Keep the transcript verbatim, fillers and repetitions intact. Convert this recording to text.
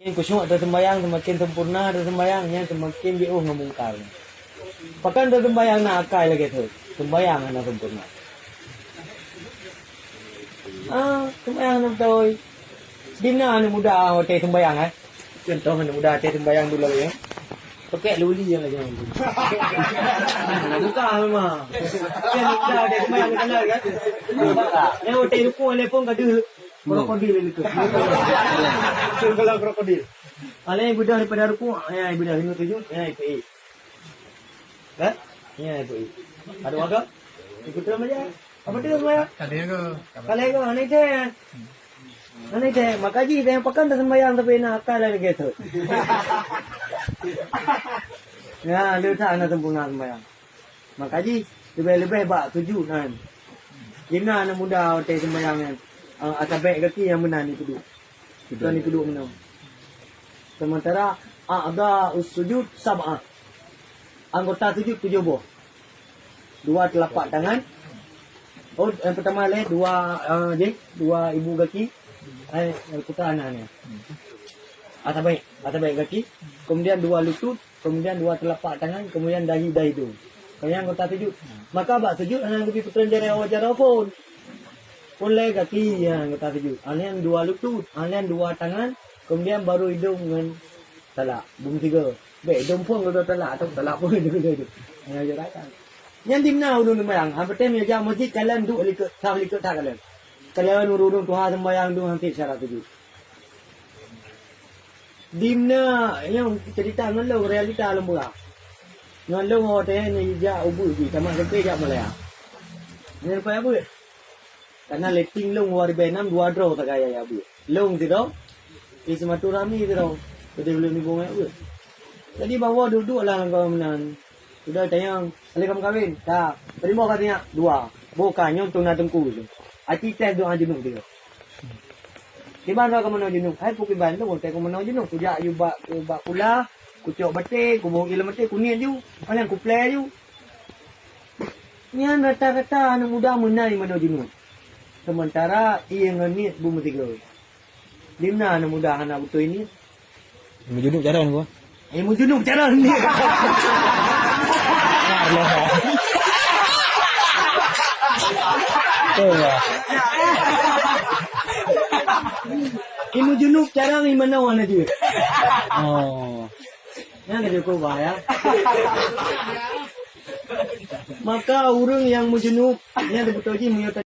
Seumaken khusyuk taseumbahyang, seumaken sempurna taseumbahyang, nyan seumaken jiôh ngon mungkar. Pakon taseumbahyang na akai lagèe thot, seumbahyang hana sempurna. Ah, seumbahyang hana beutôi. Di na aneuk muda watèe seumbahyang, eh. Contoh aneuk muda watèe seumbahyang dulu, ya. Pakai luli yang lagi mampu. Buka memang. Kan muda watèe seumbahyang, kan? Yang watèe rukuk, telepon ka deuh. Krokodil itu. Kalau krokodil. Alai ibadah daripada rukuk, ya, ibadah lima tujuh, ya, itu. Kan? Ya, itu. Ada warga? Ikut terus aja. Apa tu semua? Kali aku. Kali aku, aneh deh. Aneh deh. Maka ji, dia pakan dah sembahyang tapi nak akal lagi tu. Ya, dia tak nak sempurna sembahyang. Maka ji, leubeh-leubeh bak sujud nyan. Di na aneuk muda watèe seumbahyang nyan, ah, atabek gaki nyang meunan jipeuduek. Bukan jipeuduek meunan. Sementara a'dha'us sujud sab'ah. Anggota sujud tujoh boh. Dua telapak tangan. Oh, yang pertama leh dua, ah, jih, dua ibu gaki. Eh, putra anak ni. Atabek, atabek gaki. Kemudian dua lutut. Kemudian dua telapak tangan, kemudian dahi, dahi tu. Kemudian anggota sujud. Maka bak sujud hana geubri peutren jaroe, jaroe phon. Phon lé gaki nyang anggota sujud. Hana dua lutut, hana dua tangan, kemudian baru idong ngon talak. Bum tiga. Bèk idong phon kalau talak atau talak phon idong tiga tu. Hana jaroe kan. Nyan di na ulôn seumbahyang. Hana patéh meunyo jak masjid, kalon duek likot, saf likot that kalon. Kalon ureueng tuha seumbahyang tu hampir syarat sujud. Di na nyang cerita ngon lôn, realita lôn peugah. Ngon lôn watèe nyan jak ubeut jih, tamat SMP jak Malaya. Nyan leupah ubeut. Karena letting lôn dua ribu enam dua droe sagai jak ubeut. Lôn sidroe, di silaturahmi sidroe. Jadi ulôn nibong jak ubeut. Jadi bahwa duduklah lam kawan meunan. Sudah tanyong, "Alai ka meukawen?" "Ka." "Teurimong ka sinyak?" "Dua." "Boh ka nyoe tuna teungku tu." Aci tes doa junub dia. Kiban droe keumeunang junub. Hai peukiban tu, watèe keumeunang junub. Kujak yu bak, bak kula, kucok batèe, kuboh ié lam batèe, kuniet ju. Paléng kuplè ju. Nyan rata-rata aneuk muda meunan meunang junub. Sementara ié ngon niet beumeutiga. Di na aneuk muda hana beutôi niet. Meujunub cara ni, Bang? Eh, meujunub cara ni. Ilmu junub cara ni mana wan aja. Oh. Nyan ka jeuet keu bah, ya. Maka ureueng nyang meujunub, nyan teupeutôi jih meunyoe